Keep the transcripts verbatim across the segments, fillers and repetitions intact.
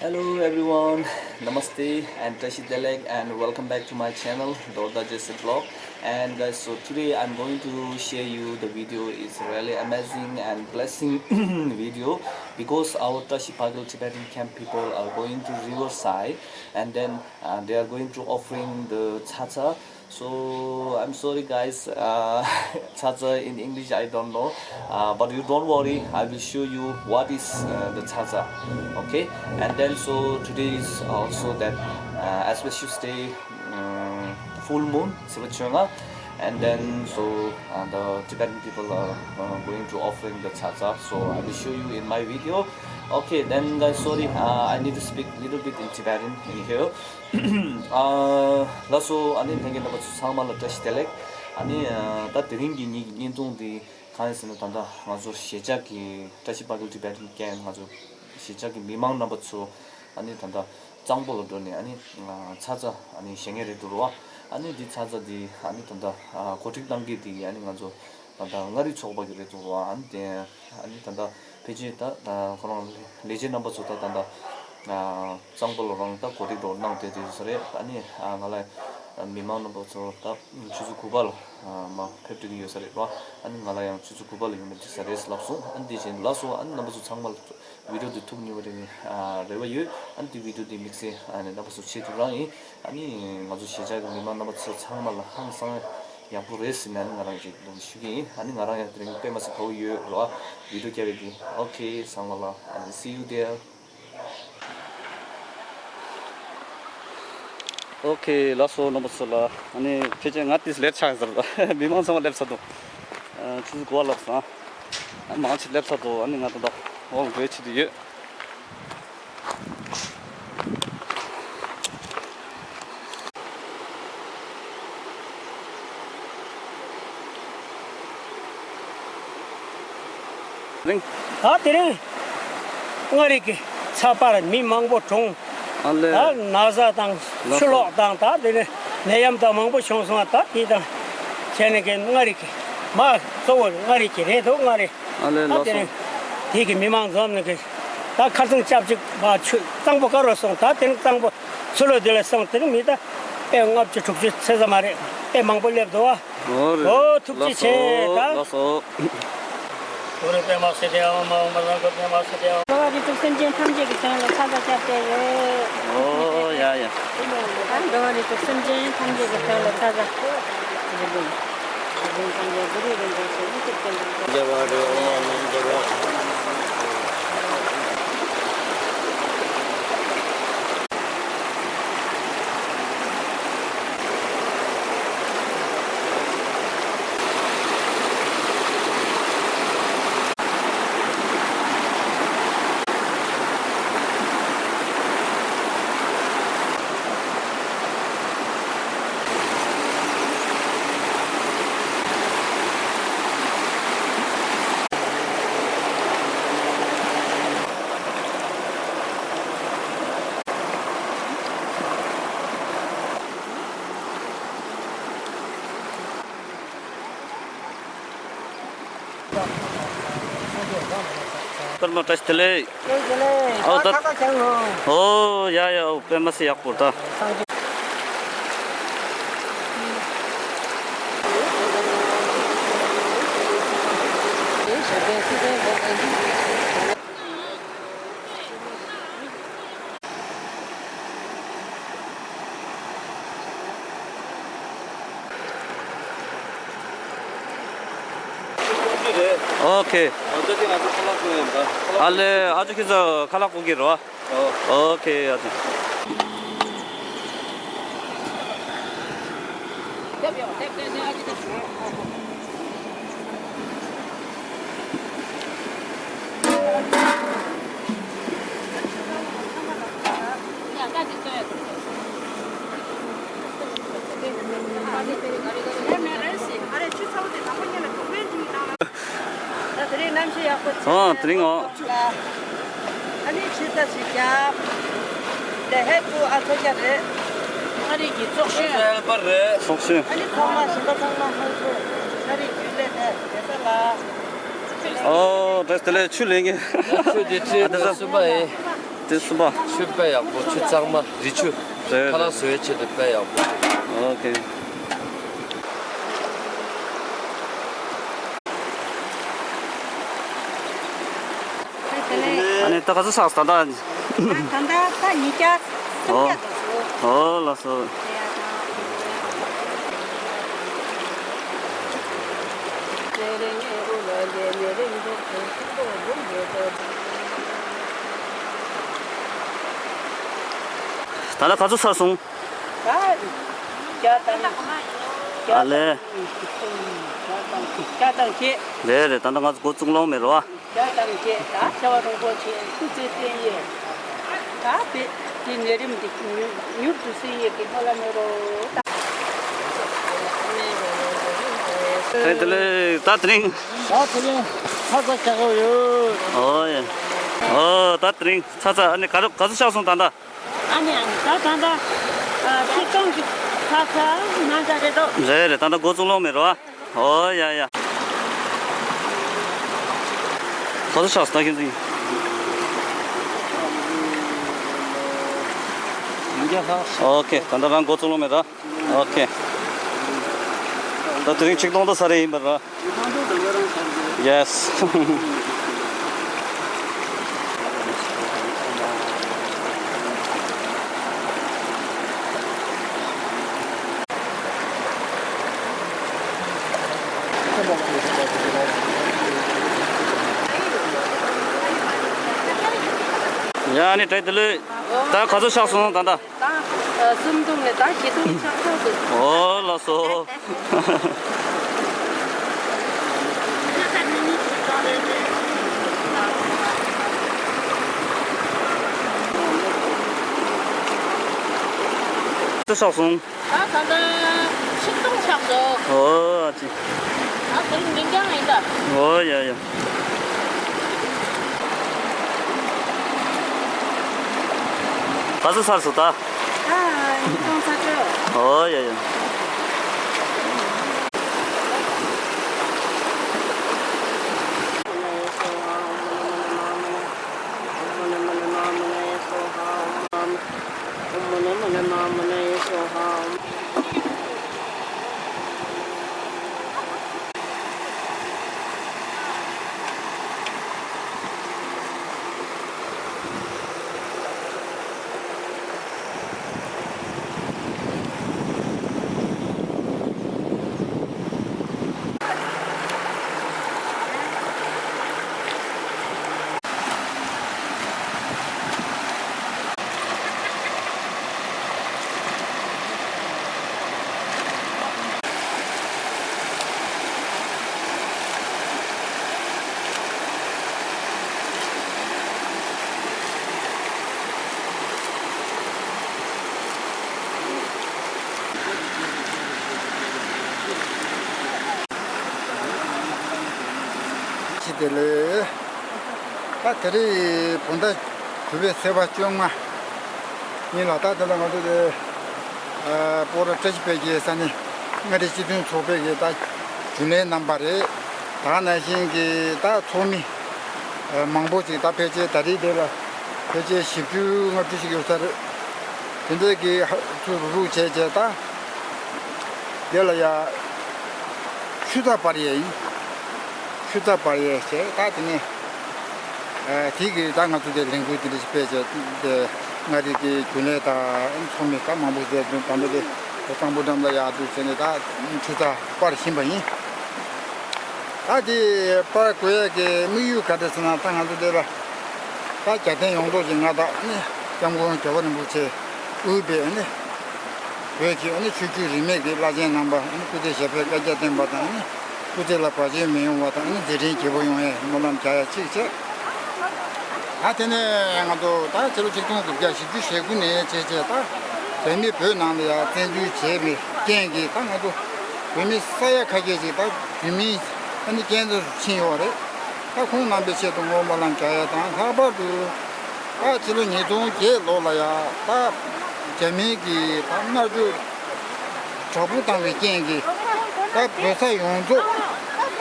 Hello everyone, Namaste and Tashi Delek and welcome back to my channel, Dorda Jesse Vlog. And guys, so today I'm going to share you the video. It's really amazing and blessing video because our Tashi Pagel Tibetan camp people are going to Riverside and then uh, they are going to offering the chacha. So I'm sorry guys, uh, chacha in English I don't know, uh, but you don't worry, I will show you what is uh, the chacha, okay? And then so today is also that uh, auspicious day, um, full moon, Siva Chunga, and then so uh, the Tibetan people are uh, going to offering the chacha, so I will show you in my video. Okay, then guys, sorry, uh, I need to speak little bit in Tibetan in here. ཨ། ལགས་སོ། ཨ་ནི་ལྷན་རྒྱས་རྣམ་པ་ཚོ་ཚང་མ་ལ་བཀྲ་ཤིས་བདེ་ལེགས། ཨ་ནི་ད་དེ་རིང་གི་ངེད་ཀྱི་བརྙན་ཐུང་འདི་གང་ཡིན་ཟེར་ན། ད་ལྟ་ང་ཚོ་གཞིས་ཆགས་ཀྱི་བཀྲ་ཤིས་སྤ་རྒྱལ་Tibetan camp ང་ཚོ་གཞིས་ཆགས་ཀྱི་མི་མང་རྣམ་པ་ཚོ་ཨ་ནི་ད་ལྟ་གཙང་པོ་ལ་འགྲོ་ནས་ཨ་ནི་ཚ་ཚ་ཨ་ནི་བཞེངས་མཁན་རེད་འདུག་རོ། ཨ་ནི་འདི་ཚ་ཚ་འདི་ཨ་ནི་ད་ལྟ་གོ་སྒྲིག་གནང་མཁན་འདི་ཨ་ནི་ང་ཚོ་ད་ལྟ་མངའ་རིས་ཚོགས་པ་གི་རེད་འདུག་རོ། ཨ་ནི་དེ་ཨ་ནི་ད་ལྟ་ཕལ་ཆེར་ད་ཁོ་རང་ལས་བྱེད་རྣམ་པ་ཚོ་ད་ད་ལྟ་གཙང་པོ་ལ་རང་ད་གོ་སྒྲིག་འགྲོ་གནང་བསྡད་དུས་ས་རེད། ཨ་ནི་ང་ལ་མི་མང་རྣམ་པ་ཚོ་ད་ཆུ་ཚོད་དགུ་པ་ལ་མ་ཕེབས་འགྲོ་གི་ཡོད་ས་རེད་རོ། ཨ་ནི་ང་ལ་ཡང་ཆུ་ཚོད་དགུ་པ་ལ་ཡོང་མི་འགྲིག་ས་རེད་ལབ་སོང་། ཨ་ནི་དེ་བཞིན་ལགས་སོ། ཨ་ནི་རྣམ་པ་ཚོ་ཚང་མ་ལ་བི་ཌིའོ་འདི་ཐུགས་མཉེས་པ་རེད་རེ་བ་ཡོད། ཨ་ནི་དེ་བི་ཌིའོ་འདི་དམིགས་བསལ་ཨ་ནི་རྣམ་པ་ཚོ་ཆེད་དུ་རང་ཡིན། ཨ་ནི་ང་ཚོ་གཞིས་ཆགས་ཀྱི་མི་མང་རྣམ་པ་ཚོ་ཚང་མ་ལ་ཧང་སང་ཡག་པོ་རེད་ཟེར་ནས་ཨ་ནི་ང་རང་ཡིན་ཞུ་གི་ཡིན། ཨ་ནི་ང་རང་ཡང་དེ་རིང་དཔེ་མ་སྲིད་དགའ་བོ་ཡོད་རོ། བི་ཌིའོ་རྒྱབ་པའི་གི། Okay, ཚང་མ་ལ་ཨ་ནི་see you there. Okay, ལགས་སོ། རྣམ་པ་ཚོ་ལ་ཨ་ནི་ཕལ་ཆེར་ང་ཏིས་ལེཊ་ཆགས་ཟེར། མི་མང་ཚང་མ་སླེབས་ཚར་འདུག་ཆུ་ཚོད་དགུ་པ་ལབ་སོང་། ཨ་མང་ཆེ་སླེབས་ཚར་འདུག་ཨ་ནི་ང་ད་ལྟ་འོག་འགྲོའི་ཆེད་དུ་ཡོད། རིང་། ད་དེ་རིང་མངའ་རིས་ཀྱི་ཚགས་པར་མི་མང་པོ་གྲོངས། ཨ་ལེ། ད་ན་ཚ་དང་ལགས་སོ། ཆུ་ལོག་དང་ད་དེ་ནས་ནད་ཡམས་དང་མང་པོ་བྱུང་སོང་བ། ད་དེ་དང་བྱས་ནས་ཀྱི་མངའ་རིས་ཀྱི་མ་གཙོ་བོ་མངའ་རིས་ཀྱི་རེད་འདུག་མངའ་རིས། ཨ་ལེ། ད་ལགས་དེ་སོ། ནས་དེ་གི་མི་མང་འཛོམས་ནས་ཀྱི་ད་ཁ་སང་སྐྱབས་གཅིག་པ་ཆུ་གཙང་པོ་དཀར་རུ་སོང་། ད་དེ་རིང་གཙང་པོ་ཆུ་ལོག་དེ་ལ་སོང་། དེ་རིང་མི་ད་དཔེ་ལྔ་བཅུ་དྲུག་ཅུ་ཚེ་ས་མ་རེད། དཔེ་མང་པོ་སླེབས་འདུག་བ། ཨོ་རེད། ཨོ་ཐུགས་རྗེ་ཆེ། ད་ལགས་སོ། གུ་རུ་པདྨ་སིདྡྷི་ཨཱཿཧཱུྃ། མ་འོངས་པ་ལ་གུ་རུ་པདྨ་སིདྡྷི་ཨཱཿཧཱུྃ། འགྲོ་བ་རིགས་དྲུག་སེམས་ཅན་ཐམས་ཅད་ཀྱི་དོན་ལ་ཚ་ཚ་སྐྱབས་བཅོལ་ཡོད། ཨོ་ཡ་ཡ། འགྲོ་བ་རིགས་དྲུག་སེམས་ཅན་ཐམས་ཅད་ཀྱི་དོན་ལ་ཚ་ཚ། རྗེ་བཙུན་སངས་རྒྱས་གུ་རུ་རིན་པོ་ཆེ་ཡི་གེར་བསྟན་པ། རྒྱལ་བ་རི་ཨོཾ་མ་ཎི་རྒྱལ་བ། པདྨ་བཀྲ་ཤིས་བདེ་ལེགས། བཀྲ་ཤིས་བདེ་ལེགས། ཨོ་ད། ད་ཁ་ཁ་བྱང་ངོ་། ཨོ་ཡ་ཡ། ཨོ་པདྨ་སི་ཡག་པོ་ད། སངས་རྒྱས། ཨོ་ཁེ། ཨ་ལེ། ཨ་ཅོ་ཁྱེད་ཚོ་ཁ་ལག་བསྐོལ་གྱི་རོ། ཨོ་ཁེ། ཨ་ཅོ། ད་དེ་རིང་གནམ་གཤིས་ཡག་པོ་བྱུང་། ཨོ་དེ་རིང་ཨོ། ཨ་ནི་ཆུ་རྩྭ་ཞིག་བརྒྱབ། ལས་ཧེ་པུ་ཨ་ཚོ་རྒྱ་རེད། ཨ་རིག་གི་ཚོགས་ཞུས། ཨ་ཚོ་ཧེལ་པར་རེད། ཚོགས་ཞུས། ཨ་ནི་ཚང་མ་ཞིང་པ་ཚང་མ་ཧང་སོ། ཨ་རིག་རྒྱུན་ལས་ཐད་དེ་ས་ལ། ཨོ་བཀྲ་ཤིས་བདེ་ལེགས། ཆུ་ལེན་གི། ཆུ་དེ་ཁྲིད་ཨ་དེ་ས། སུ་པ་ཨེ། དེ་གསུམ་པ། ཆུ་དཔེ་ཡག་པོ། ཆུ་གཙང་མ། རི་ཆུ། རེད། ཁ་ལག་བཟོ་བའི་ཆེད་དུ་དཔེ་ཡག་པོ། ཨོ་ཁེ། ཨ་ནི་ད་ག་ཚོད་ཆགས་སོང་ད་ལྟ། ད་ད་ལྟ་ད་ཉིས་བརྒྱ་སུམ་བརྒྱ་འདུག་སོ། ཨོ་ལགས་སོ། ད་ལྟ་ག་ཚོད་ཆགས་སོང་། ད་བརྒྱ་དང་ཨ་ལས། བརྒྱ་དང་བརྒྱད། རེད་རེད། ད་ལྟ་ང་ཚོ་འགོ་བཙུགས་ལོང་མེད་རོ། བརྒྱ་དང་བརྒྱད། ད་ཆེ་བ་རིན་པོ་ཆེ་སྐུ་ཚེ་བརྟན་ཡས། ད་དེ་དེ་ནད་རིམས་འདི་མྱུར་མྱུར་དུ་སེལ་ཡས་ཀྱི་སྨོན་ལམ་མེ་རོ། ད་དེ་ལས་ད་དེ་རིང་། ད་དེ་རིང་ཚ་ཚ་ཆགས་ཡོད། ཨོ་ཡ། ཨོ་ད་དེ་རིང་ཚ་ཚ་ཨ་ནི་ག་རེ་ག་ཚོད་ཆགས་སོང་ད་ལྟ། ཨ་ནི་ཨ་ནི་ད་ད་ད་ཨ་ཆིག་སྟོང་གི་ཁ་ཁ་ན་ད་རེད་དོ། རེད་རེད། ད་ད་འགོ་བཙུགས་ལོང་མེད་རོ། ཨོ་ཡ་ཡ། ག་ཚོད་ཆགས་སོང་ད་ཁྱེད་ཚོ། ཨོ་ཁེ། ད་ད་རང་འགོ་བཙུགས་ལོང་མེད་ར། ཨོ་ཁེ། ད་དེ་རིང་ཆིག་སྟོང་དང་ས་རེ་ཡིན་པ་ར། Yes. ཡ་ནི་དྲེད་དེ་ལོས་ད་ག་ཚོད་ཆགས་སོང་ད་ལྟ། ད་ཨ་སུམ་སྟོང་ནས་ད་བཞི་སྟོང་ཆགས་སོང་ཟེར། ཨོ་ལགས་སོ། ཅི་ཆགས་སོང་། ད་ད་ལྟ་ཆིག་སྟོང་ཆགས་སོང་། ཨོ་ཨ་ཙི། ད་དེ་རིང་ཉིན་རྐྱང་ཡིན་ད། ཨོ་ཡ་ཡ། ག་ཚོད་ཚར་སོང་ད། ད་ཉིས་སྟོང་ཚར་འགྲོ། ཨོ་ཡ་ཡ། ཅི་དེ་ལས། ད་དེ་རིང་བོད་ཟླ་དགུ་པའི་ཚེས་པ་བཅོ་ལྔ་ཉིན་ལ་ད་དེ་ལ་ང་ཚོ་དེ་སྤོ་ར་བཀྲ་ཤིས་དཔལ་གྱི་ས་གནས་མངའ་སྡེ་སྤྱི་མཐུན་ཚོགས་པའི་གི་ད་རྒྱུན་ལས་རྣམ་པ་རེད། ད་ག་ནང་བཞིན་གྱི་ད་ཚོགས་མི་མང་པོ་ཅིག་ད་ཕལ་ཆེར་ད་རེས་དེ་ལ་ཕལ་ཆེར་བཞི་བཅུ་ལྔ་བཅུ་ཞིག་ཡོད་ས་རེད། དེ་འདྲའི་གི་ཧ་ཚུར་རུག་རུག་བྱས་བྱས་ད། དེ་ལ་ཡ། ཆུ་ཚ་པར་ཡས་ཡིན། ཆུ་ཚ་པར་ཡས་བྱས་ད་དེ་ནས། ཨ་དེ་གི་ད་ང་ཚོ་དེ་ལས་འགུལ་དེ་འདྲ་ཞིག་སྤེལ་བྱས་དེ་མངའ་རིས་ཀྱི་རྒྱུན་ལས་དང་ཚོགས་མི་ད་མང་པོ་ཞིག་ད་ལྟ་དེ་གཙང་པོ་འགྲམ་ལ་ཡར་འཛུལ་བྱས་ནས་ད་ཆུ་ཚ་པར་བཞིན་པ་ཡིན། ད་དེ་པར་བརྐོ་ཡས་ཀྱི་དམིགས་ཡུལ་ག་རེ་ཟེར་ན་ད་ང་ཚོ་དེ་ལ་ད་རྒྱལ་བསྟན་ཡོངས་རྫོགས་ཀྱི་མངའ་བདག་ནི་སྐྱབས་མགོན་རྒྱལ་བ་རིན་པོ་ཆེ་དབུས་པའི་ནི། བོད་ཀྱི་ཨ་ནི་ཆོས་བརྒྱུད་རིས་མེད་ཀྱི་བླ་ཆེན་རྣམ་པ་ཨ་ནི་སྐུ་ཚེ་ཞབས་པད་བསྐལ་བརྒྱར་བརྟན་པ་དང་ཨ་ནི་སྐུ་ཚེ་ལ་བར་ཆད་མི་ཡོང་བ་དང་ཨ་ནི་མཛད་འཕྲིན་རྒྱས་པོ་ཡོང་ཡས་སྨོན་ལམ་རྒྱག་ཡས་གཅིག་བྱས། ད་དེ་ནས་ང་ཚོ་ད་ཕྱི་ལོ་ཆིག་སྟོང་དགུ་བརྒྱ་བཞི་བཅུ་ཞེ་དགུ་ནས་བྱས་བྱས་ད་བོད་མི་བོད་ནང་ལ་ཡང་བཙན་འཛུལ་བྱས་པའི་རྐྱེན་གྱིས་ད་ང་ཚོ་བོད་མི་ས་ཡ་ཁ་ཤས་ཤིག་ད་བོད་མི་ཨ་ནི་རྐྱེན་འཛིན་དུ་ཕྱིན་ཡོད་རེད། ད་ཁོང་རྣམ་པའི་ཆེད་དུ་ངོ་སྨོན་ལམ་རྒྱག་ཡས་དང་ལྷག་པར་དུ། ད་ཕྱི་ལོ་ཉིས་སྟོང་བརྒྱད་ལོ་ལ་ཡང་ད་རྒྱ་མིའི་གི་ད་མནར་གཅོད་དྲག་པོ་བཏང་བའི་རྐྱེན་གྱིས་ད་བོད་ས་ཡོངས་རྫོགས་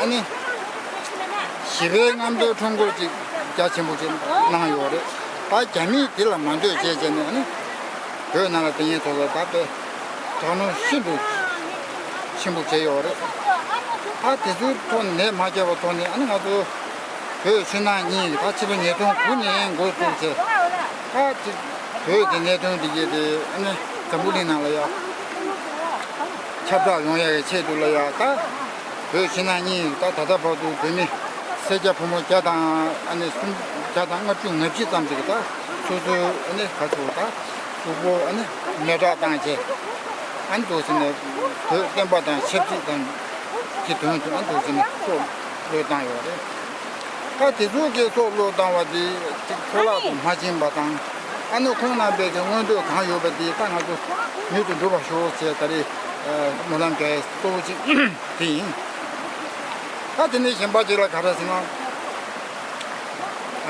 ཨ་ནི་ཞི་བའི་རྔམ་སྟོན་ཁྲོམ་སྐོར་ཅིག་རྒྱ་ཆེན་པོ་ཅིག་གནང་ཡོད་རེད། ད་རྒྱ་མིས་དེ་ལ་མ་འདོད་བྱས་བྱས་ནས་ཨ་ནི་བོད་ནང་ལ་དེ་ཉིད་ཐོག་ལ་ད་དཔེ་དྲག་གནོན་ཤིན་ཏུ་ཆེན་པོ་བྱས་ཡོད་རེད། ཨ་དེ་ཚོའི་ཐོག་ནས་མ་སྐྱེས་པ་ཐོག་ནས་ཨ་ནི་ང་ཚོ་བོད་ཕྱི་ནང་གཉིས་ད་ཕྱི་ལོ་ཉིས་སྟོང་དགུ་ནས་འགོ་བཙུགས་བྱས་ཨ་ཅིག་བོད་ཀྱི་གནད་དོན་འདི་གས་དེ་ཨ་ནི་འཛམ་བུ་གླིང་ནང་ལ་ཡ་ཁྱབ་བསྒྲགས་ཡོང་ཡག་གི་ཆེད་དུ་ལ་ཡ་ད། བོད་ཕྱི་ནང་གཉིས་ད་ད་ལྟ་བར་དུ་བོད་མི་སེར་སྐྱ་ཕོ་མོ་བརྒྱ་དང་ཨ་ནི་སུམ་བརྒྱ་དང་ལྔ་བཅུ་ང་བཞི་ཙམ་ཞིག་ད་སོ་སོའི་ཨ་ནི་ག་ཚོད་ད་གཟུགས་པོ་ཨ་ནི་མེ་སྲེག་བཏང་བྱས་ཨ་ནི་འདུག་ཟེར་ནས་བོད་བསྟན་པ་དང་ཆབ་སྲིད་དང་གི་དོན་དུ་ཨ་ནི་འདུག་ཟེར་ནས་སྲོག་བློས་བཏང་ཡོད་རེད། ད་དེ་ཚོ་གི་སྲོག་བློས་བཏང་བ་དེ་ཅིག་འཕྲོ་བརླག་ཏུ་མ་ཕྱིན་པ་དང་ཨ་ནི་ཁོང་རྣམ་པས་ཀྱི་མངོན་འདོད་གང་ཡོད་པ་དེ་ད་ང་ཚོ་མྱུར་དུ་འགྲུབ་པ་ཤོག་ཅེས་ད་རེས་སྨོན་ལམ་རྒྱག་ཡས་གཙོ་བོ་གཅིག་དེ་ཡིན། ད་དེ་ནས་གཞན་པ་གཅིག་ལ་ག་རེ་ཟེར་ན།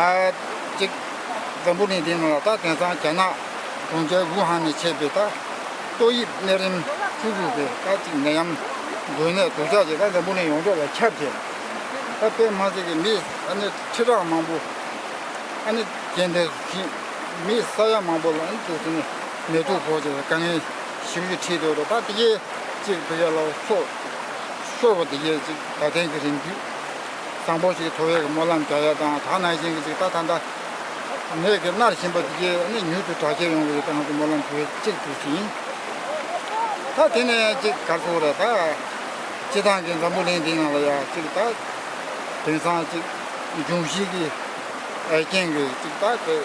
ཨ་གཅིག་འཛམ་བུ་གླིང་འདི་ནང་ལ་ད་དེང་སང་རྒྱ་ནག་གྲོང་ཁྱེར་ཝུ་ཧན་ནས་མཆེད་པའི་ད་ཏོག་དབྱིབས་ནད་རིམས་བཅུ་དྲུག་པའི་ད་གཅིག་ནད་ཡམས་འགོས་ནད་སྡུག་ཅག་ཅིག་ད་འཛམ་བུ་གླིང་ཡོངས་རྫོགས་ལ་ཁྱབ་བྱས། ད་དཔེ་མ་སྲིད་ཀྱི་མི་ཨ་ནི་ཁྲི་ཕྲག་མང་པོ་ཨ་ནི་རྐྱེན་འདས་སུ་ཕྱིན། མི་ས་ཡ་མང་པོ་ལ་ཨ་ནི་དུས་ཚོད་ནས་ནད་དུག་ཕོག་བྱས་དཀའ་ངལ་ཞེ་པོ་ཅིག་འཕྲད་འདུག་རེད། ད་དེ་གས་ཅིག་དེ་གས་ལ་སྲོག་ཤོར་བ་དེ་གས་ཅིག་ད་ཐེངས་ཀྱི་རིམ་བརྒྱུད་བཟང་པོ་ཞིག་ཐོབ་ཡས་ཀྱི་སྨོན་ལམ་རྒྱག་ཡས་དང་ད་ནང་བཞིན་གྱི་ཅིག་ད་ད་ལྟ་ནད་ཀྱིས་མནར་བཞིན་པ་དེ་གས་ཨ་ནི་མྱུར་དུ་དྲག་སྐྱེད་ཡོང་བའི་ད་ང་ཚོ་སྨོན་ལམ་ཞུ་ཡས་གཅིག་དེ་ཡིན། ད་དེ་ནས་ཅིག་ག་རེ་ཟེར་དགོས་རེད། ད་སྤྱི་བཏང་གི་འཛམ་བུ་གླིང་འདི་ནང་ལ་ཡ་ཅིག་ད་དེང་སང་ཅིག་འབྱུང་བཞི་གི་ཨེ་རྐྱེན་གྱིས་ཅིག་ད་དེ་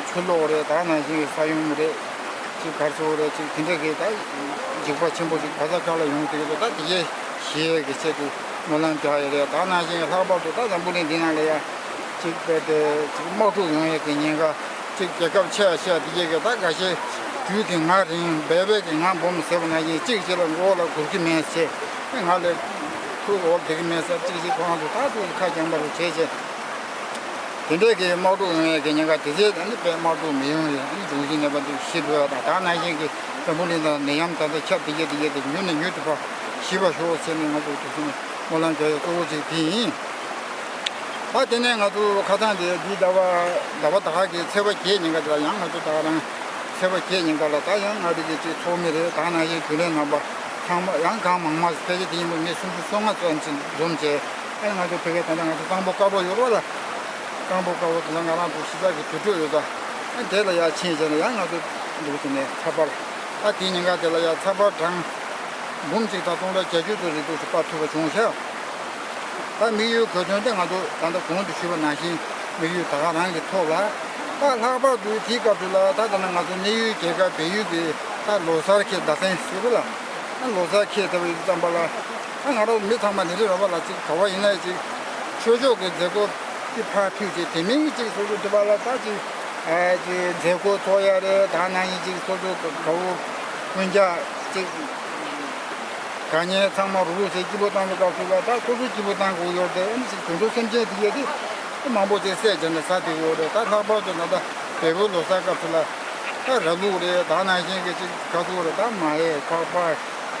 ཆུ་ལོག་རེད། ད་ནང་བཞིན་གྱི་ས་ཡོམ་རེད། ཅིག་ག་རེ་ཟེར་དགོས་རེད། ཅིག་དེ་འདྲ་གི་ད་འཇིགས་པ་ཆེན་པོ་ཞིག་ག་ས་ག་ལ་ཡོང་གི་འདུག་ད་དེ་གས་ཞི་ཡས་ཀྱི་ཆེད་དུ་སྨོན་ལམ་རྒྱག་ཡས་རེད། ད་ནང་བཞིན་གྱི་ལྷག་པར་དུ་ད་འཛམ་བུ་གླིང་འདི་ནང་ལ་ཡ་ཅིག་དཔེ་དེ་ཅིག་དམག་འཁྲུག་ཡོང་ཡས་ཀྱི་ཉེན་ཁ་གཅིག་རྒྱལ་ཁབ་ཆེ་བ་ཆེ་བ་དེ་གས་ཀྱི་ད་འགའ་ཤས་དུས་ཀྱི་ང་རིང་སྦལ་པའི་གི་ང་འབུམ་ཟེར་བ་ནང་བཞིན་གཅིག་གཅིག་ལ་མགོ་ལ་སྒུར་གྱི་མེད་ཟེར། ང་ལས་ཁུ་འོག་བསྡད་ཀྱི་མེད་ཟེར་གཅིག་གཅིག་ཁོ་རང་ཚོ་ད་ཐུག་ཁ་རྐྱང་པ་རུ་བྱས་བྱས། དེ་འདྲས་ཀྱི་དམག་འཁྲུག་ཡོང་ཡས་ཀྱི་ཉེན་ཁ་དེ་ཚོ་ཨ་ནི་དཔེ་དམག་འཁྲུག་མི་ཡོང་ཡས་ཨ་ནི་འབྱུང་བཞི་ནད་པ་འདི་ཞི་འགྲོ་ཡ་དང་ད་ནང་བཞིན་གྱི་འཛམ་བུ་གླིང་ནང་ནད་ཡམས་ད་ལྟ་ཁྱབ་བསྡད་ཀྱི་དེ་གས་དེ་མྱུར་ནས་མྱུར་དུ་ཕར་ཞི་བར་ཤོག་ཟེར་ནས་ང་ཚོ་དེ་ཚོ་ནས་སྨོན་ལམ་རྒྱག་ཡས་གཙོ་བོ་གཅིག་དེ་ཡིན། ད་དེ་ནས་ང་ཚོ་ཁ་སང་དེ་འདི་ཟླ་བ་ཟླ་བ་ད་ག་གི་ཚེས་པ་བརྒྱད་ཉིན་ཀ་དེ་ལ་ཡང་ང་ཚོ་ད་ག་རང་ཚེས་པ་བརྒྱད་ཉིན་ཀ་ལ་ད་ཡང་ང་རང་གི་ཅིག་ཚོགས་མི་རེད། ད་ནང་བཞིན་རྒྱུན་ལས་རྣམ་པ་ཚང་མ་ཡང་གང་མང་མང་ཕལ་ཆེར་དེ་ཡིན་པ་མི་སུམ་ཅུ་སོ་ལྔ་ཙམ་ཅིག་འཛོམས་བྱས་ཨ་ནི་ང་ཚོ་ཕ་གིར་ད་ལྟ་ང་ཚོ་གཙང་པོ་དཀར་པོ་ཡོད་རེད་པ་ལ། གཙང་པོ་དཀར་པོ་དེ་ལ་ང་རང་ཚོ་གཞིས་ཆགས་ཀྱི་དུར་ཁྲོད་ཡོད་ད། ཨ་དེ་ལ་ཡར་ཕྱིན་བྱས་ནས་ཡང་ང་ཚོ་འདུག་ཟེར་ནས་ཚགས་པར་ད་དེའི་ཉིན་ཀ་དེ་ལ་ཡར་ཚགས་པར་གྲངས་འབུམ་གཅིག་དང་སྟོང་ཕྲག་བརྒྱད་ཅུ་ཙམ་རེ་འདུག་སེ་པར་ཐུབ་པ་བྱུང་ཤག་ད་དམིགས་ཡུལ་གོ་དོན་དེ་ང་ཚོ་ད་ལྟ་གོང་དུ་ཞུས་པ་ནང་བཞིན་དམིགས་ཡུལ་ད་ག་རང་གི་ཐོག་ལ། ད་ལྷག་པར་དུ་དེའི་སྐབས་སུ་ལ་ད་ལྟ་ན་ང་ཚོ་གནས་ཡུལ་རྒྱལ་ཁབ་བལ་ཡུལ་གྱི་ད་ལོ་གསར་ཁེལ་ཟླ་མཚན་ཟེར་བ་ལ། ད་ལོ་གསར་ཁེལ་ཐུབ་པའི་ཙམ་པ་ལ། ད་ང་རང་མི་ཚང་མ་ནི་རེ་ར་བ་ལ་ཅིག་ག་བ་ཡིན་ན་ཅིག་ཆོས་ཕྱོགས་ཀྱི་མཛད་སྒོ་དེ་ཕར་ཕུད་ཅིག་དེ་མིན་གྱི་ཅིག་སོ་སོ་དེ་བ་ལ་ད་ཅིག་ཨ་ཅིག་མཛད་སྒོ་ཚོགས་ཡ་རེད། ད་ནང་བཞིན་ཅིག་སོ་སོ་ག་བོ་ཀུན་ཀྱང་ཅིག་དགའ་ཉེ་ཚང་མ་རུག་རུག་བྱས་སྐྱིད་པོ་བཏང་བའི་སྐབས་སུ་ལ་ད་སོ་སོ་སྐྱིད་པོ་བཏང་དགོས་ཡོད་རེད། ཨ་ནི་ཅིག་དུད་འགྲོ་སེམས་ཅན་དེ་ཡས་དེ་མང་པོ་ཅིག་བསད་བྱས་ནས་ཟ་བསྡད་ཡོད་རེད། ད་ལྷག་པར་དུ་ང་ད་བལ་པོའི་ལོ་གསར་སྐབས་སུ་ལ་ད་ར་ལུག་རེད། ད་ནང་བཞིན་གྱི་ཅིག་ག་ཚོད་རེད། ད་མ་ཧེ་ཁག་པ་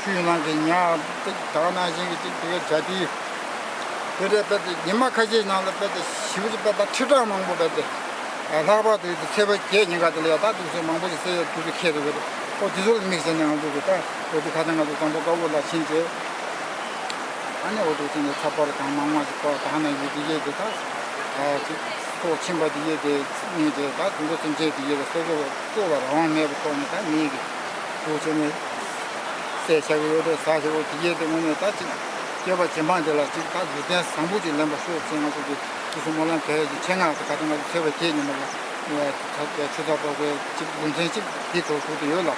ཆུ་ནང་གི་ཉ་ཅིག་ད་ནང་བཞིན་གྱི་ཅིག་དེ་གའི་བྱ་དེ། དེ་འདྲའི་དཔེ་དེ་ཉི་མ་ཁ་ཤས་ནང་ལ་དཔེ་དེ་ཞེ་པོ་ཅིག་དཔེ་ད་ཁྲི་ཕྲག་མང་པོ་དཔེ་དེ་ལྷག་པར་དུ་ཚེས་པ་བརྒྱད་ཉིན་ཀ་དེ་ལ་ཡ་ད་དུས་ཚོད་མང་པོ་ཞིག་བསད་ཡ་དུས་ཚོད་འཁེལ་རེད་པས། ཨོ་དེ་ཚོ་ལ་དམིགས་བྱས་ནས་ང་ཚོ་གི་ད་ཨོ་དེ་ཁ་སང་ང་ཚོ་གཙང་པོ་དཀར་པོ་ལ་ཕྱིན་བྱས་ཨ་ནི་ཨོ་དེ་ཚོ་ནས་ཚགས་པར་གང་མང་མང་ཞིག་པར་ད་ནང་བཞིན་དེ་གས་དེ་ད་ཅིག་ཐོག་ཕྱིན་པ་དེ་གས་དེ་གཉིས་དེ་ད་དུད་འགྲོ་སེམས་ཅན་དེ་གས་དེ་སོ་སོ་སྲོག་ལ་རང་དབང་མེད་པའི་ཐོག་ནས་ད་མི་གི་ཐུགས་བྱས་ནས། བསད་བཞག་གི་ཡོད་དེ་ཟ་བཞག་གི་དེ་གས་དེ་དངོས་གནས་ད་ཅིག་སྐྱེས་པ་རྗེས་འབངས་དེ་ལ་ཅིག་ད་ལུས་རྟེན་བཟང་པོ་ཅིག་ལེན་པ་ཤོག་ཅེས་ང་ཚོ་གི་དུས་སུ་སྨོན་ལམ་རྒྱག་ཡས་ཀྱི་ཆེད་མངགས་ཀྱི་ད་ལྟ་ང་ཚོ་ཚེས་པ་བརྒྱད་ཉིན་མོ་ལ་ཆུ་ཚོད་པ་བའི་ཅིག་རྒྱུ་མཚན་ཅིག་འདི་ཐོག་ཞུགས་ཏེ་ཡོད་ལ།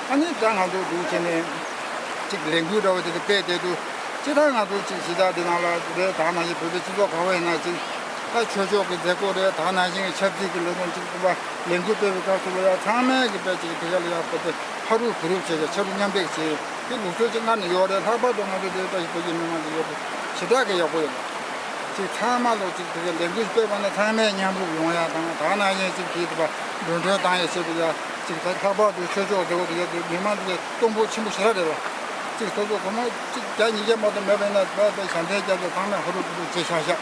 ཨ་ནི་ད་ང་ཚོ་འདུག་བྱས་ནས་ཅིག་ལས་འགུལ་འདྲ་བོ་དེ་དེ་སྤེལ་བསྡད་དུས་ཅི་ད་ང་ཚོ་ཅིག་གཞིས་ཆགས་འདི་ནང་ལ་རེད། ད་ནང་བཞིན་བོད་པའི་སྤྱི་ཚོགས་ག་བ་ཡིན་ན་ཅིག་ད་ཆོས་ཕྱོགས་ཀྱི་མཛད་སྒོ་རེད། ད་ནང་བཞིན་གྱི་ཆབ་སྲིད་ཀྱི་ལས་དོན་ཅིག་ཏུ་བ་ལས་འགུལ་སྤེལ་བའི་སྐབས་སུ་ལ་ཡང་ཚང་མས་ཀྱི་དཔེ་ཅིག་དེ་ག་ལ་ཡང་དཔེ་དེ། ཕ་རུ་བུ་རུ་བྱས་ཏེ་ཆ་རུ་མཉམ་འདེགས་བྱས་ཏེ་ལུགས་སྲོལ་ཅིག་སྔར་ནས་ཡོད་རེད། ལྷག་པར་དུ་ང་ཚོ་འདིར་ད་ཞིག་བོད་ཀྱི་མི་མང་དུ་ཡོད་པ་ཞེ་དྲག་གི་ཡག་པོ་ཡོད། ཅིག་ཚང་མ་ལོ་ཅིག་དེ་གའི་ལས་འགུལ་སྤེལ་བ་ན་ཚང་མས་མཉམ་རུབ་ཡོང་ཡ་དང་ད་ནང་བཞིན་ཅིག་དེའི་དུ་བ་འགྲོ་གྲོན་བཏང་ཡ་བྱེད་དུ་ཡ་ཅིག་ད་ལྷག་པར་དུ་ཆོས་ཕྱོགས་དེ་བོ་དེ་གའི་དུ་མི་མང་དུ་གཏོང་ཕོད་ཆེན་པོ་ཞེ་དྲག་རེད་བ། ཅིག་སོ་སོ་སྒོར་མོ་ཅིག་བརྒྱ་ཉིས་བརྒྱ་མ་གཏོགས་མེད་པ་ཡིན་ན་བ་བའི་ཞལ་འདེབས་རྒྱ་མཚོ་ཚང་མས་ཧུ་རུ་ཧུ་རུ་བྱས་ཤག་ཤག་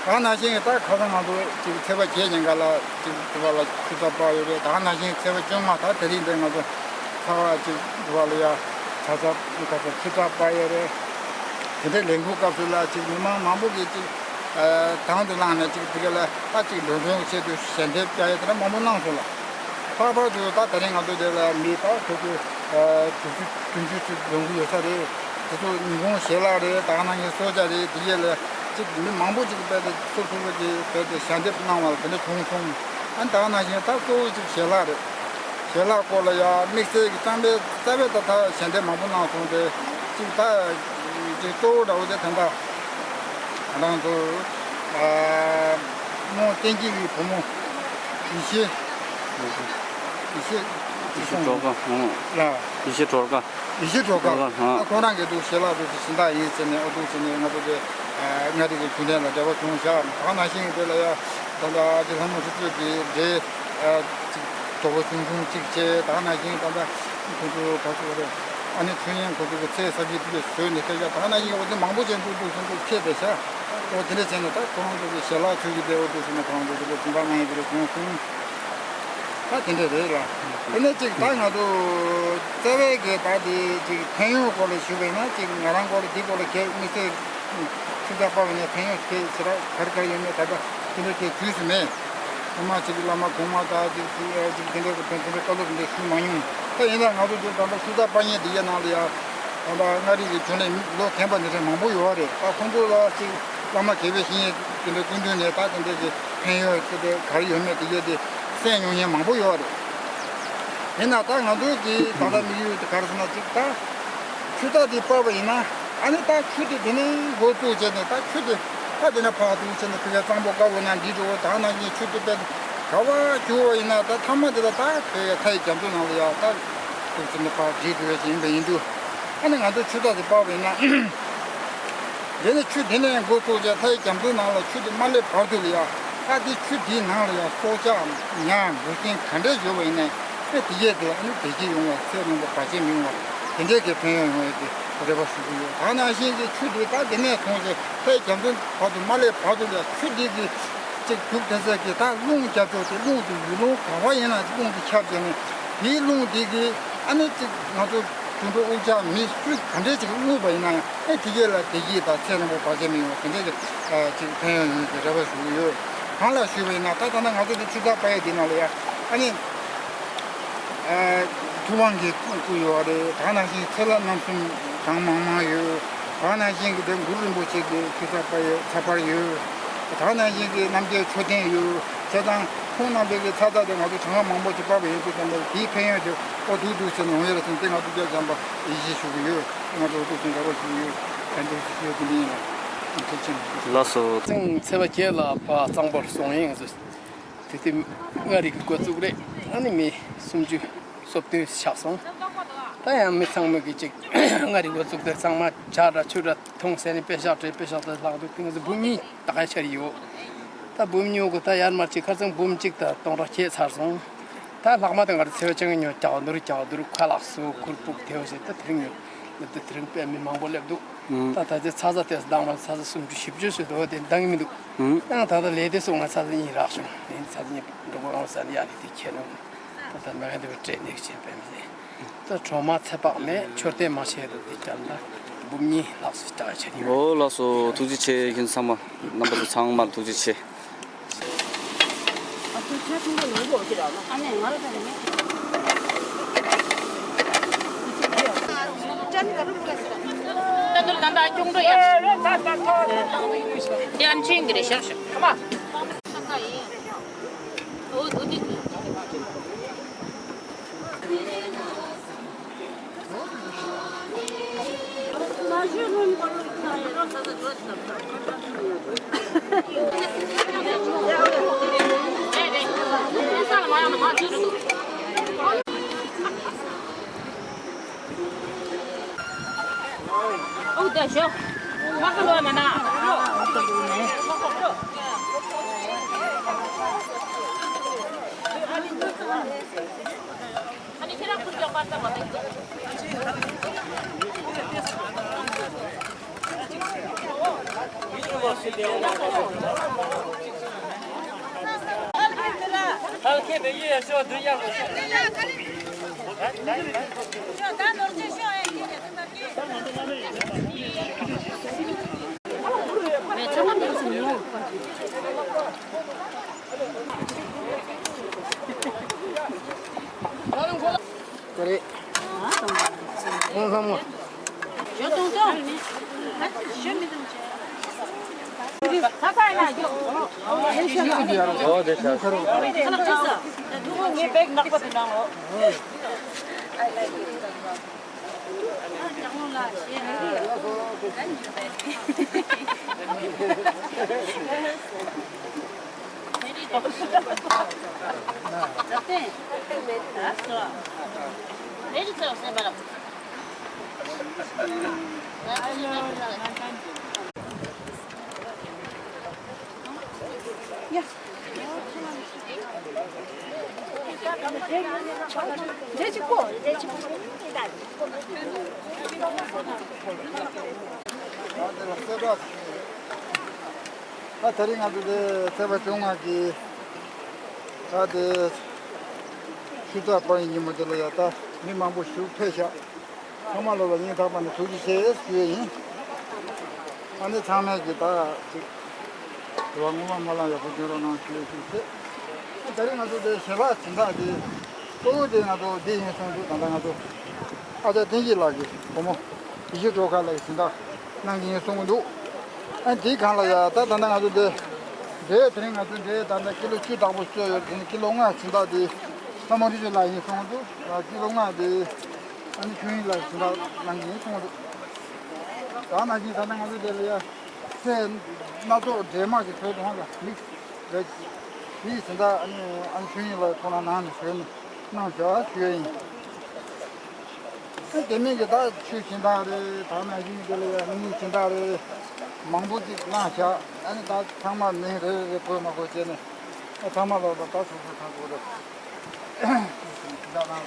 ད་ནང་བཞིན་ད་ཁ་སང་ང་ཚོ་ཅིག་ཚེས་པ་བརྒྱད་ཉིན་ཀ་ལ་ཅིག་དུ་བ་ལ་ཆུ་ཚོད་པ་ཡོད་རེད། ད་ནང་བཞིན་ཚེས་པ་བཅོ་ལྔ་ད་དེ་རིང་འདི་ང་ཚོ་ཚ་བ་ཅིག་དུ་བ་ལ་ཡ་ཆ་ཚ་ཁ་ཚ་ཆུ་ཚོད་པ་ཡོད་རེད། དེ་འདྲའི་ལས་འགུལ་སྐབས་སུ་ལ་ཅིག་མི་མང་མང་པོ་གིས་ཅིག་དང་དུ་བླངས་ནས་ཅིག་དེ་ག་ལ་ད་ཅིག་འགྲོ་གྲོན་གྱི་ཆེད་དུ་ཞལ་འདེབས་བྱ་ཡ་དེ་འདྲ་མང་པོ་གནང་སོང་ལ། ལྷག་པར་དུ་ད་དེ་རིང་ང་ཚོ་དེ་ལ་མི་ད་ཁོ་ཚོ་དྲུག་ཅུ་དྲུག་ཅུ་ཅིག་ཡོང་གི་ཡོད་ས་རེད། དེ་ཚོ་ཉིན་གུང་ཞལ་ལག་རེད། ད་ག་ནང་བཞིན་གསོལ་ཇ་རེད། དེ་ཡས་ལ་ཅིག་མི་མང་པོ་ཅིག་རྦད་དེ་སོ་སོ་སོ་གི་རྦད་དེ་ཞལ་འདེབས་གནང་བ་ལ་དེ་འདྲ་བྱུང་སོང་། ཨ་ནི་ད་ག་ནང་བཞིན་ད་གཙོ་བོ་ཅིག་ཞལ་ལག་རེད། ཞལ་ལག་སྐོར་ལ་ཡ་དམིགས་བསལ་གྱི་གཙང་པའི་རྩ་བའི་ད་ད་ཞལ་འདེབས་མང་པོ་གནང་སོང་སྟེ་ཅིག་ད་ཅིག་གཙོ་བོ་འདྲ་བོ་དེ་ད་ལྟ་ང་རང་ཚོ་རྨོ་བསྟན་སྐྱིད་ཀྱི་བུ་མོ་ཡེ་ཤེས་ཡེ་ཤེས་ཡེ་ཤེས་སྒྲོལ་དཀར་ཧང་ལ་ཡེ་ཤེས་སྒྲོལ་དཀར། ཡེ་ཤེས་སྒྲོལ་དཀར། སྒྲོལ་དཀར་ཧང་། ཨ་ཁོང་རང་གི་འདུག་ཞལ་ལག་འདུག་སེ་སྦྱིན་བདག་ཡིན་ཟེར་ནས་ཨོ་འདུག་ཟེར་ནས་ང་ཚོ་དེ་མངའ་རིས་ཀྱི་རྒྱུན་ལྡན་ལ་འབྲེལ་བ་བྱུང་བཞག་ད་ག་ནང་བཞིན་དེ་ལ་ཡ་ད་ལྟ་དེ་ལྷ་མོ་ཁྲི་སྟོད་ཀྱི་འབྲེལ་ཅིག་གྲོགས་པོ་ཆུང་ཆུང་གཅིག་བྱས། ད་ག་ནང་བཞིན་ད་ལྟ་ཁོང་ཚོ་ག་ཚོད་རེད། ཨ་ནི་ཆོས་དབྱིངས་ཁོང་ཚོ་གི་ཚེ་ས་གི་དེ་བཟོས་ནས་ཁྱེད་ཅག་ད་ག་ནང་བཞིན་འོ་དེ་མང་པོ་ཅན་འདུག་འདུག་སེ་འདུག་ཁྱེད་དེ་ཤ་འོ་དེ་འདྲ་བྱས་ནས་ད་ཁོང་ཚོ་གི་ཞལ་ལག་ཚོས་ཀྱི་དེ་འོ་འདུག་སེ་ནས་ཁོང་ཚོ་དེ་ལ་སྦྱིན་བདག་གནང་ཡོད་པ་རེད། ཁོང་ཁོང་ད་དེ་འདྲ་རེད་ལ། དེ་ནས་ཅིག་ད་ང་ཚོ་རྩ་བའི་གི་ད་དེ་ཅིག་ཕན་ཡོན་སྐོར་ལ་ཞུས་པ་ཡིན་ན་ཅིག་ང་རང་སྐོར་ལ་དེ་སྐོར་ལ་གལ་དམིགས་བསལ་ཆུ་ཚོད་པ་བ་ནས་ཕན་ཡོན་གལ་ཆེ་ར་ག་རེ་ག་རེ་ཡོད་མེད་ད་ལྟ་དེ་འདྲ་གལ་དུས་སུ་མེད། ཐོག་མ་ཅིག་བླ་མ་གོང་མ་དང་ཅིག་ཅིག་ཨེ་ཅིག་དེ་འདྲ་གི་དོན་དེ་འདྲ་བཀའ་སློབ་འདི་ཞུས་མ་མྱོང་། ད་ཡིན་ན་ང་ཚོ་འདི་ད་ལྟ་ཆུ་ཚོད་པ་ཉིད་འདི་ཡའི་ནང་ལ་ཡ་ད་ལྟ་མངའ་རིས་ཀྱི་རྒྱུན་ལས་ལོ་རྒན་པ་འདི་འདྲ་མང་པོ་ཡོད་རེད། ད་ཁོང་ཚོ་ལ་ཅིག་བླ་མ་དགེ་བའི་བཤེས་གཉེན་དེ་འདྲ་སྐུ་མདུན་ནས་ད་དེ་འདྲ་གི་ཕན་ཡོན་དེ་འདྲ་ག་རེ་ཡོད་མེད་དེ་གས་དེ་གསན་མྱོང་མཁན་མང་པོ་ཡོད་རེད། ཡིན་ན་ད་ང་ཚོ་གི་ད་ལྟ་དམིགས་ཡུལ་དེ་ག་རེ་ཟེར་ན་ཅིག་ད་ཆུ་རྟ་དེ་སྤར་བ་ཡིན་ན་ཨ་ནི་ད་ཆུ་དེ་དེ་ནས་འགོ་བཙུགས་བྱས་ནས་ད་ཆུ་དེ་ད་དེ་ནས་ཕར་འདུག་བྱས་ནས་ཕ་གིའི་གཙང་པོ་དཀར་པོ་ནང་འདི་འགྲོ་བ་ད་ནང་བཞིན་ཆུ་དེ་དཔེ་ག་བ་རྒྱུ་བ་ཡིན་ན་ད་ཐ་མ་དེ་ལ་ད་ཕ་གིའི་མཐའ་ཡི་རྒྱ་མཚོ་ནང་ལ་ཡ་ད་འདུག་བྱས་ནས་ཕར་འདྲེས་འགྲོ་བ་ཞིག་ཡིན་པ་ཡིན་དུས་ཨ་ནི་ང་ཚོ་ཆུ་རྟ་དེ་སྤར་བ་ཡིན་ན། དེ་ནས་ཆུ་དེ་ནས་འགོ་བཙུགས་བྱས་མཐའ་ཡི་རྒྱ་མཚོའི་ནང་ལ་ཆུ་དེ་མ་སླེབས་བར་དུ་ལ་ཡ། ད་དེ་ཆུ་དེའི་ནང་ལ་ཡ་སྲོག་ཆགས་ཉ་འབུ་སྲིན་ག་འདྲས་ཡོད་པ་ཡིན་ནའི་ཨེ་དེ་གས་དེ་ཨ་ནི་བདེ་སྐྱིད་ཡོང་བ་ཚེ་རིང་པོ་བར་ཆད་མི་ཡོང་བ་དེ་འདྲས་ཀྱི་ཕན་ཡོན་ཡོང་ཡས་ཀྱི་རེ་བ་ཞུ་གི་ཡོད། ད་ནང་བཞིན་གྱི་ཆུ་དེ་ད་དེ་ནས་ཐོན་བྱས་མཐའ་ཡི་རྒྱ་མཚོའི་བར་དུ་མ་སླེབས་བར་དུ་ལ་ཡ་ཆུ་དེ་གི་ཅིག་རྒྱུག་ཐེབས་ས་གི་ད་རླུང་རྒྱབ་ཕྱོགས་དེ་རླུང་དེ་ཡུལ་ལུང་ག་བ་ཡིན་ན་རླུང་དེ་ཁྱབ་བྱས་ནས་དེའི་རླུང་དེ་གི་ཨ་ནི་ཅིག་ང་ཚོ་དུད་འགྲོ་དབུགས་འཆང་མི་སུ་ག་འདྲས་ཅིག་རྔུབ་པ་ཡིན་ན་ཡང་ཨེ་དེ་གས་ལ་བདེ་སྐྱིད་དང་ཚེ་རིང་པོ་བར་ཆད་མི་ཡོང་བ་དེ་འདྲས་ཀྱི་ཅིག་ཕན་ཡོན་ཡོང་གི་རེ་བ་ཞུ་གི་ཡོད། གང་ལགས་ཞུས་པ་ཡིན་ན་ད་ད་ལྟ་ང་ཚོ་འདི་ཆུ་ཚོད་པ་ཡས་འདི་ནང་ལ་ཡ་ཨ་ནི། ཐུབ་དབང་གི་སྐུ་ཡོད་རེད། ད་ནང་བཞིན་ཚེ་ལྷ་རྣམ་གསུམ་གྲངས་མང་མང་ཡོད། ད་ནང་བཞིན་གྱི་དེ་གུ་རུ་རིན་པོ་ཆེ་གི་ཆུ་ཚོད་པ་ཡོད་ཚ་པར་ཡོད། ད་ནང་བཞིན་གྱི་རྣམ་རྒྱལ་མཆོད་རྟེན་ཡོད། བྱས་ཙང་ཁོང་རྣམ་པའི་གི་ཚ་ཚ་དེ་ང་ཚོ་གྲངས་ཀ་མང་པོ་ཅིག་སྤར་བ་ཡིན་དུས་ཙམ་པ་དེའི་ཕན་ཡོན་དེ་ཨོ་སྡུག་སྡུག་ཟེར་ནས་འོང་ཡོད་རེད་ཟེར་ནས་དེ་ང་ཚོ་སྐྱབས་བྱམས་པ་ཡེ་ཤེས་ཞུ་གི་ཡོད། ང་ཚོ་ཨོ་སྡུག་ཟེར་འདྲ་པོ་ཞུ་གི་ཡོད། ཕན་ཐོགས་ཞུ་གི་ཡོད་དེ་འདི་ཡིན་ལ་ཐུགས་རྗེ་ཆེ། ལགས་སོ། ཚེས་པ་བརྒྱད་ལ་ཕར་གཙང་པོར་སོང་ཡིན་ཟེར། དེ་དུས་མངའ་རིས་ཀྱི་འགོ་བཙུགས་རེད། ཨ་ནི་མི་སུམ་ཅུ་སོ་བདུན་ཆགས་སོང་། ད་ཡང་མི་ཚང་མ་གི་ཅིག་མངའ་རིས་འགོ་བཙུགས་དེར་ཚང་མ་ཇ་འདྲ་ཆུ་འདྲ་འཐུང་ཟེར་ནས་པད་ཤག་སྤྲད། པད་ཤག་དེ་ལྷག་འདུག་དེ་ང་ཚོ་འབུམ་གཉིས་ད་ག་ཤར་ཡོད། ད་འབུམ་གཉིས་གོ་ད་ཡར་མར་ཅིག་ཁ་སང་འབུམ་གཅིག་དང་སྟོང་ཕྲག་བརྒྱད་ཚར་སོང་། ད་ལྷག་མ་དེ་ང་ཚོ་ཚེས་པ་བཅོ་ལྔ་ཉོ་རྒྱག་འདུར་རྒྱག་འདུར་ཁ་ལག་སུ་ཁུར་ཕུག་དེའོ་ཟེར་ད་དེ་རིང་ཉོ། ད་དེ་རིང་དཔེ་མི་མང་པོ་སླེབས་འདུག་ད་ད་ཆ་ཚ་ཚ་དེ་ཚོ་འདང་མ་ཚ་ཚ་སུམ་ཅུ་བཞི་བཅུ་ཟེར་འདུག་དེ་འདང་གི་མི་འདུག་ཡང་ད་ལྟ་ལས་དེ་སོང་ང་ཚ་ཚ་གཉིས་རག་བྱུང་། ལས་ཚ་ཚ་གཉིས་འགྲོ་གོ་ཡོང་ས་ནི་ཡ་ལས་དེ་ཁྱེད་ནང་ད་ལྟ་མ་ག་དེ་བའི་སྤྲད་ནས་བྱས་པས་མི་ཟེར། ད་གྲོ་མ་ཚེ་དཔག་མེད་མཆོད་རྟེན་མ་བྱས་འདུག་དེ་ཀྱང་ད་འབུམ་གཉིས་ལྷག་སུ་བྱ་བྱ་ནི་ཡོད། འོ་ལགས་སོ། ཐུགས་རྗེ་ཆེ། ཁྱེད་ཚང་མ་རྣམ་པ་ཚོ་ཚང་མར་ཐུགས་རྗེ་ཆེ། ཀ་རེ། ཁོང་ཚང་མ། ཨོ་དེ་ཤ། ངའི་བེག་ནག་པ་དེ་ནང་ལོ། ད་དེ་རིང་ང་ཚོ་དེ་ཚེས་པ་བཅོ་ལྔ་གི་ད་དེ་ཆུ་ཚོད་པ་ཡི་ཉིན་མོ་དེ་ལ་ཡ་ད་མི་མང་པོ་ཞིག་ཕེབས་ཤག་ཚང་མ་ལོ་ལ་སྙིང་ཐག་པ་ནས་ཐུགས་རྗེ་ཆེ་ཞུ་ཡ་ཡིན། ཨ་ནི་ཚང་མས་ཀྱི་ད་ཅིག་དེ་བ་ངོ་མ་མ་ལ་ཡག་པོ་སྐྱོན་རོགས་གནང་ཞུ་ཡ་ཞུ་ཚེ། ད་རིང་ང་ཚོ་དེ་ཞལ་ལག་སྦྱིན་བདག་དེ་གཙོ་བོ་དེ་ང་ཚོ་འདི་ཡིན་གསུངས་འདུག་ད་ལྟ་ང་ཚོ་ཨ་ཅག་བསྟན་སྐྱིད་ལགས་ཀྱི་བུ་མོ་ཡེ་ཤེས་སྒྲོལ་དཀར་ལགས་ཀྱི་སྦྱིན་བདག་གནང་གི་ཡིན་གསུངས་འདུག་ཨ་འདིའི་སྒང་ལ་ཡ་ད་ད་ལྟ་ང་ཚོ་དེ་འདྲའི་དེ་རིང་ང་ཚོ་འདྲའི་ད་ལྟ་ཀི་ལོ་བཅུ་དག་པོ་སྤྲོད་ཡོད། དེ་ནི་ཀི་ལོ་ལྔ་སྦྱིན་བདག་དེ་ལྷ་མོ་རི་ཆུ་ལགས་ཡིན་གསུངས་འདུག་ཀི་ལོ་ལྔ་དེ། ཨ་ནི་ཆོས་དབྱིངས་ལགས་སྦྱིན་བདག་གནང་གི་ཡིན་གསུངས་འདུག་ད་ནང་བཞིན་ད་ལྟ་ང་ཚོ་དེ་ལ་ཡ་ཚེ་སྣ་ཚོགས་འདྲེས་མ་གི་ཁྲོད་དུ་ཧོན་ལ་མིག་རེད། དེའི་སྦྱིན་བདག་ཨ་ནི་ཨ་ནི་ཆོས་དབྱིངས་ལགས་ཁོང་རང་ནང་ནས་ཞུས་ནས་གནང་བྱ་བ་ཞུ་ཡ་ཡིན། ཨ་དེ་མིན་གྱི་ད་ཆོས་སྦྱིན་བདག་རེད། ད་ནང་བཞིན་དེ་ལ་ཡ་མི་སྦྱིན་བདག་རེད། མང་པོ་ཅིག་གནང་བྱ། ཨ་ནི་ད་ཚང་མ་མིང་རེ་རེ་རེ་བཀོད་མ་དགོས་བྱས་ནས་ཨ་ཚང་མ་ལོ་ལ་ད་སོ་སོ་གང་དགོས་རེད།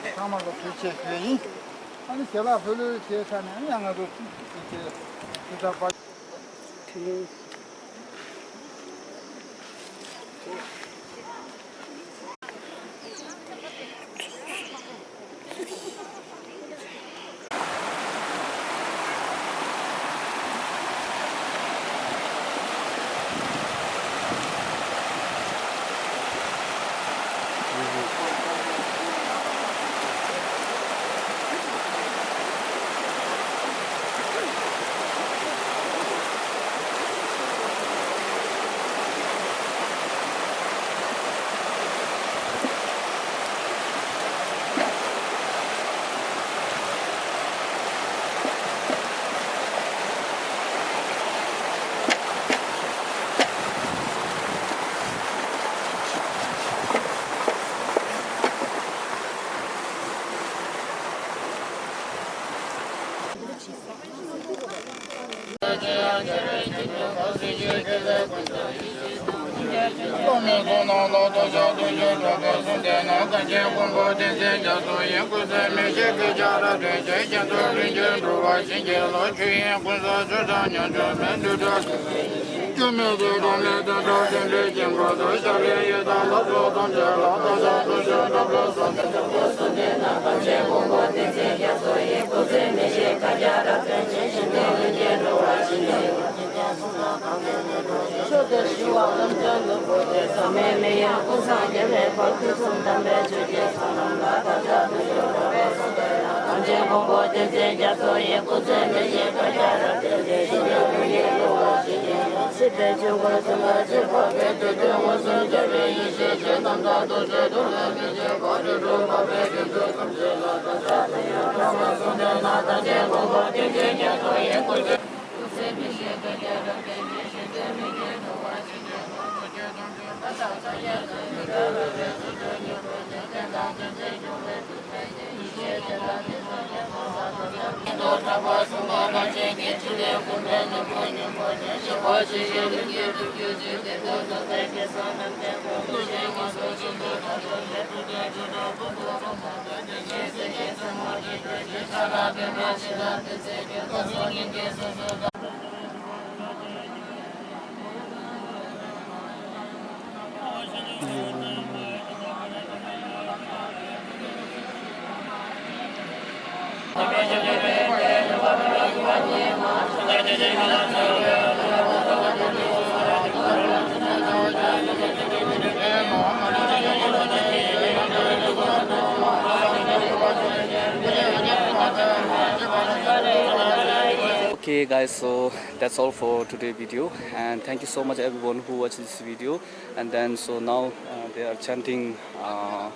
ཚང་མ་ལ་ཐུགས་རྗེ་ཆེ་ཞུ་ཡ་ཡིན། ཨ་ནི་ཞལ་ལག་ཕུལ་ལོས་བྱས་ཚར་ནས་ཨ་ནི་ཡང་ང་ཚོ་ཐུགས་རྗེ་ཆེ་ཞུ་ཚར་བ། Okay, guys, so that's all for today video, and thank you so much everyone who watched this video. And then so now uh, they are chanting uh,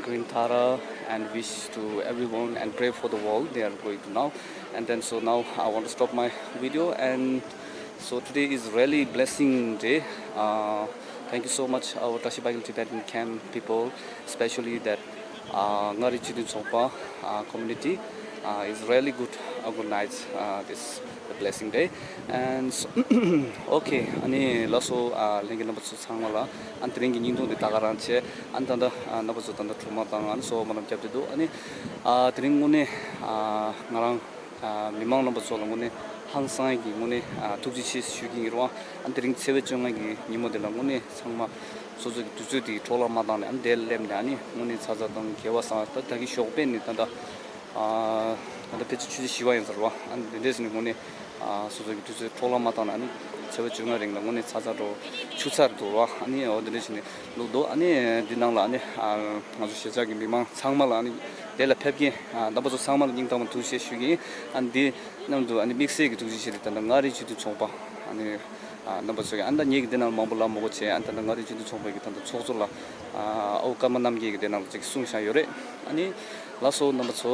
Green Thara and wish to everyone and pray for the world. They are going to now. And then so now I want to stop my video. And so today is really blessing day. Uh, thank you so much, our Tashi Bible Tibetan camp people, especially that uh, Ngari Chidun Chongpa uh, community uh, is really good organized uh, this blessing day. And so, okay, ཨ་ནི་ལགས་སོ། ཨ་ལྷན་རྒྱས་རྣམ་པ་ཚོ་ཚང་མ་ལ་ཨ་ནི་དེ་རིང་གི་བརྙན་ཐུང་འདི་ད་ག་རང་བྱས། ཨ་ནི་ད་ལྟ་ཨ་རྣམ་པ་ཚོ་ད་ལྟ་སྒྲོལ་མ་དང་ཨ་ནི་གསོལ་བ་སྨོན་ལམ་བརྒྱབ་བསྡད་འདུག་ཨ་ནི་ཨ་དེ་རིང་དངོས་གནས་ཨ་ང་རང་ཨ་མི་མང་རྣམ་པ་ཚོ་ལ་དངོས་གནས་ཧང་སང་ཡས་ཀྱི་དངོས་གནས་ཨ་ཐུགས་རྗེ་ཆེ་ཞུ་གི་ཡིན་རུང་། ཨ་ནི་དེ་རིང་ཚེས་པ་བཅོ་ལྔ་གི་ཉིན་མོ་འདི་ལ་དངོས་གནས་ཚང་མ་སོ་སོ་གི་དུས་ཚོད་དེ་འཕྲོ་བརླག་མ་བཏང་ནས། ཨ་ནི་འདིར་སླེབས་ནས་ཨ་ནི་དངོས་གནས་ཚ་ཚ་དང་དགེ་བ་བསགས། ད་ད་གི་ཞོགས་པ་ནས་ད་ལྟ་ཨ་ད་ལྟ་ཕལ་ཆེར་ཆུ་ཚོད་བཞི་པ་ཡིན་ཟེར་བ། ཨ་ནི་འདི་འདྲས་ནས་དངོས་གནས་ཨ་སོ་སོ་གི་དུས་ཚོད་འཕྲོ་བརླག་མ་བཏང་ནས། ཨ་ནི་ཚེས་པ་བཅོ་ལྔ་རིང་ལ་དངོས་གནས་ཚ་ཚ་འགྲོ་ཆུ་ཚ་རུ་འདུག་ར། ཨ་ནི་འོ་འདི་འདྲས་བྱས་ནས་ལུག་འདུག་ཨ་ནི་འདི་ནང་ལ་ཨ་ནི་ཨ་ང་ཚོ་གཞིས་ཆགས་ཀྱི་མི་མང་ཚང་མ་ལ། ཨ་ནི་དེ་ལ་ཕེབས་མཁན་ཨ་རྣམ་པ་ཚོ་ཚང་མ་ལ་སྙིང་ཐག་པ་ཐུགས་རྗེ་ཆེ་ཞུ་གི་ཡིན། ཨ་ནི་འདི་མཉམ་དུ་ཨ་ནི་དམིགས་བསལ་གྱི་ཐུགས་རྗེ་ཆེ་དེ་ད་ལྟ་མངའ་རིས་སྤྱི་འཐུས་ཚོགས་པ་ཨ་ནི་ཨ་རྣམ་པ་ཚོ་གི། ཨ་ནི་ད་ངེད་ཀྱི་འདི་ནང་མང་པོ་ལབ་མི་དགོས་བྱས། ཨ་ནི་ད་ལྟ་མངའ་རིས་སྤྱི་འཐུས་ཚོགས་པའི་གི་ད་ལྟ་ཚོགས་གཙོ་ལགས་ཨ་ཨོ་ཀརྨ་རྣམ་རྒྱལ་གྱིས་འདི་ནང་ལ་ཅིག་གསུངས་བཞག་ཡོད་རེད། ཨ་ནི་ལགས་སོ། རྣམ་པ་ཚོ་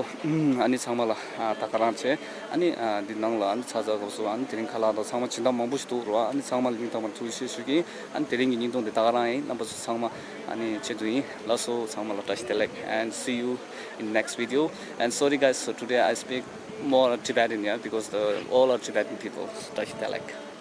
ཨ་ནི་ཚང་མ་ལ་ཨ་ད་ག་རང་བྱས། ཨ་ནི་ཨ་འདི་ནང་ལ་ཨ་ནི་ཚ་ཚ་སྐབས་སུ་ཨ་ནི་དེ་རིང་ཁ་ལག་དང་ཚང་མ་སྦྱིན་བདག་མང་པོ་ཞིག་འདུག་རོ། ཨ་ནི་ཚང་མ་ལ་སྙིང་ཐག་པ་ཐུགས་རྗེ་ཆེ་ཞུ་གི་ཡིན། ཨ་ནི་དེ་རིང་གི་བརྙན་ཐུང་འདི་ད་ག་རང་ཡིན། རྣམ་པ་ཚོ་ཚང་མ་ཨ་ནི་ཆེད་དུ་ཡིན། ལགས་སོ། ཚང་མ་ལ་བཀྲ་ཤིས་བདེ་ལེགས། And see you in next video. And sorry guys, so today I speak more Tibetan, yeah, because the all are Tibetan people. བཀྲ་ཤིས་བདེ་ལེགས།